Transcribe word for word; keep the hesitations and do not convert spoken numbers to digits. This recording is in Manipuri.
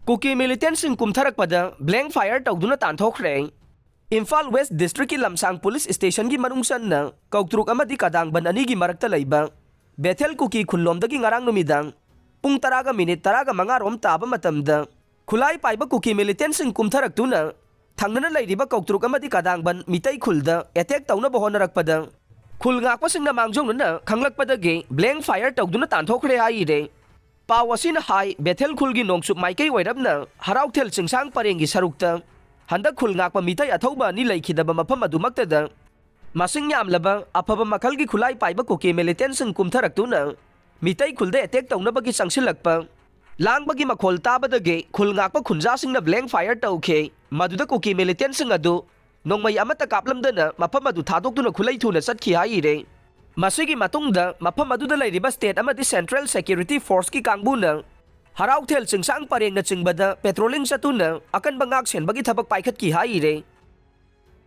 ꯀꯨꯀꯤ ꯃꯤꯂꯤꯇꯦꯟꯁꯤꯡ ꯀꯨꯝꯊꯔꯛꯄꯗ ꯕ꯭ꯂꯦꯡ ꯐꯥꯌꯔ ꯇꯧꯗꯨꯅ ꯇꯥꯟꯊꯣꯛꯈ꯭ꯔꯦ꯫ ꯏꯝꯐꯥꯜ ꯋꯦꯁ ꯗꯤꯁꯇ꯭ꯔꯤꯛꯀꯤ ꯂꯝꯁꯥꯡ ꯄꯨꯂꯤꯁ ꯁ꯭ꯇꯦꯁꯟꯒꯤ ꯃꯅꯨꯡ ꯆꯟꯅ ꯀꯧꯇ꯭ꯔꯨꯛ ꯑꯃꯗꯤ ꯀꯗꯥꯡꯕꯟ ꯑꯅꯤꯒꯤ ꯃꯔꯛꯇ ꯂꯩꯕ ꯕꯦꯊꯦꯜ ꯀꯨꯀꯤ ꯈꯨꯜꯂꯣꯝꯗꯒꯤ ꯉꯔꯥꯡ ꯅꯨꯃꯤꯗꯥꯡ ꯄꯨꯡ ꯇꯔꯥꯒ ꯃꯤꯅꯤꯠ ꯇꯔꯥꯒ ꯃꯉꯥ ꯔꯣꯝ ꯇꯥꯕ ꯃꯇꯝꯗ ꯈꯨꯠꯂꯥꯏ ꯄꯥꯏꯕ ꯀꯨꯀꯤ ꯃꯤꯂꯤꯇꯦꯟꯁꯤꯡ ꯀꯨꯝꯊꯔꯛꯇꯨꯅ ꯊꯪꯅꯅ ꯂꯩꯔꯤꯕ ꯀꯧꯇ꯭ꯔꯨꯛ ꯑꯃꯗꯤ ꯀꯗꯥꯡꯕꯟ ꯃꯤꯇꯩ ꯈꯨꯜꯗ ꯑꯦꯇꯦꯛ ꯇꯧꯅꯕ ꯍꯣꯠꯅꯔꯛꯄꯗ ꯈꯨꯜ ꯉꯥꯛꯄꯁꯤꯡꯅ ꯃꯥꯡꯖꯧꯅꯅ ꯈꯪꯂꯛꯄꯗꯒꯤ ꯕ꯭ꯂꯦꯡ ꯐꯥꯌꯔ ꯇꯧꯗꯨꯅ ꯇꯥꯟꯊꯣꯛꯈ꯭ꯔꯦ ꯍꯥꯏꯔꯦ꯫ ꯄꯥꯎ ꯑꯁꯤꯅ ꯍꯥꯏ, ꯕꯦꯊꯦꯜ ꯈꯨꯜꯒꯤ ꯅꯣꯡꯆꯨꯞ ꯃꯥꯏꯀꯩ ꯑꯣꯏꯔꯞꯅ ꯍꯔꯥꯎꯊꯦꯜ ꯆꯤꯡꯁꯥꯡ ꯄꯔꯦꯡꯒꯤ ꯁꯔꯨꯛꯇ ꯍꯟꯗꯛ ꯈꯨꯜ ꯉꯥꯛꯄ ꯃꯤꯇꯩ ꯑꯊꯧꯕ ꯑꯅꯤ ꯂꯩꯈꯤꯗꯕ ꯃꯐꯝ ꯑꯗꯨꯃꯛꯇꯗ ꯃꯁꯤꯡ ꯌꯥꯝꯂꯕ ꯑꯐꯕ ꯃꯈꯜꯒꯤ ꯈꯨꯠꯂꯥꯏ ꯄꯥꯏꯕ ꯀꯨꯀꯤ ꯃꯤꯂꯤꯇꯦꯟꯁꯤꯡ ꯀꯨꯝꯊꯔꯛꯇꯨꯅ ꯃꯤꯇꯩ ꯈꯨꯜꯗ ꯑꯦꯇꯦꯛ ꯇꯧꯅꯕꯒꯤ ꯆꯪꯁꯤꯜꯂꯛꯄ, ꯂꯥꯡꯕꯒꯤ ꯃꯈꯣꯜ ꯇꯥꯕꯗꯒꯤ ꯈꯨꯜ ꯉꯥꯛꯄ ꯈꯨꯟꯖꯥꯁꯤꯡꯅ ꯕ꯭ꯂꯦꯡ ꯐꯥꯌꯔ ꯇꯧꯈꯤ꯫ ꯃꯗꯨꯗ ꯀꯨꯀꯤ ꯃꯤꯂꯤꯇꯦꯟꯁꯤꯡ ꯑꯗꯨ ꯅꯣꯡꯃꯩ ꯑꯃꯠꯇ ꯀꯥꯞꯂꯝꯗꯅ ꯃꯐꯝ ꯑꯗꯨ ꯊꯥꯗꯣꯛꯇꯨꯅ ꯈꯨꯠꯂꯩ ꯊꯨꯅ ꯆꯠꯈꯤ ꯍꯥꯏꯔꯦ꯫ ꯃꯁꯤꯒꯤ ꯃꯇꯨꯡꯗ ꯃꯐꯝ ꯑꯗꯨꯗ ꯂꯩꯔꯤꯕ ꯁ꯭ꯇꯦꯠ ꯑꯃꯗꯤ ꯁꯦꯟꯇ꯭ꯔꯦꯜ ꯁꯦꯀ꯭ꯌꯨꯔꯤꯇꯤ ꯐꯣꯔꯁꯀꯤ ꯀꯥꯡꯕꯨꯅ ꯍꯔꯥꯎꯊꯦꯜ ꯆꯤꯡꯁꯥꯡ ꯄꯔꯦꯡꯅꯆꯤꯡꯕꯗ ꯄꯦꯇ꯭ꯔꯣꯂꯤꯡ ꯆꯠꯇꯨꯅ ꯑꯀꯟꯕ ꯉꯥꯛ ꯁꯦꯟꯕꯒꯤ ꯊꯕꯛ ꯄꯥꯏꯈꯠꯈꯤ ꯍꯥꯏꯔꯦ꯫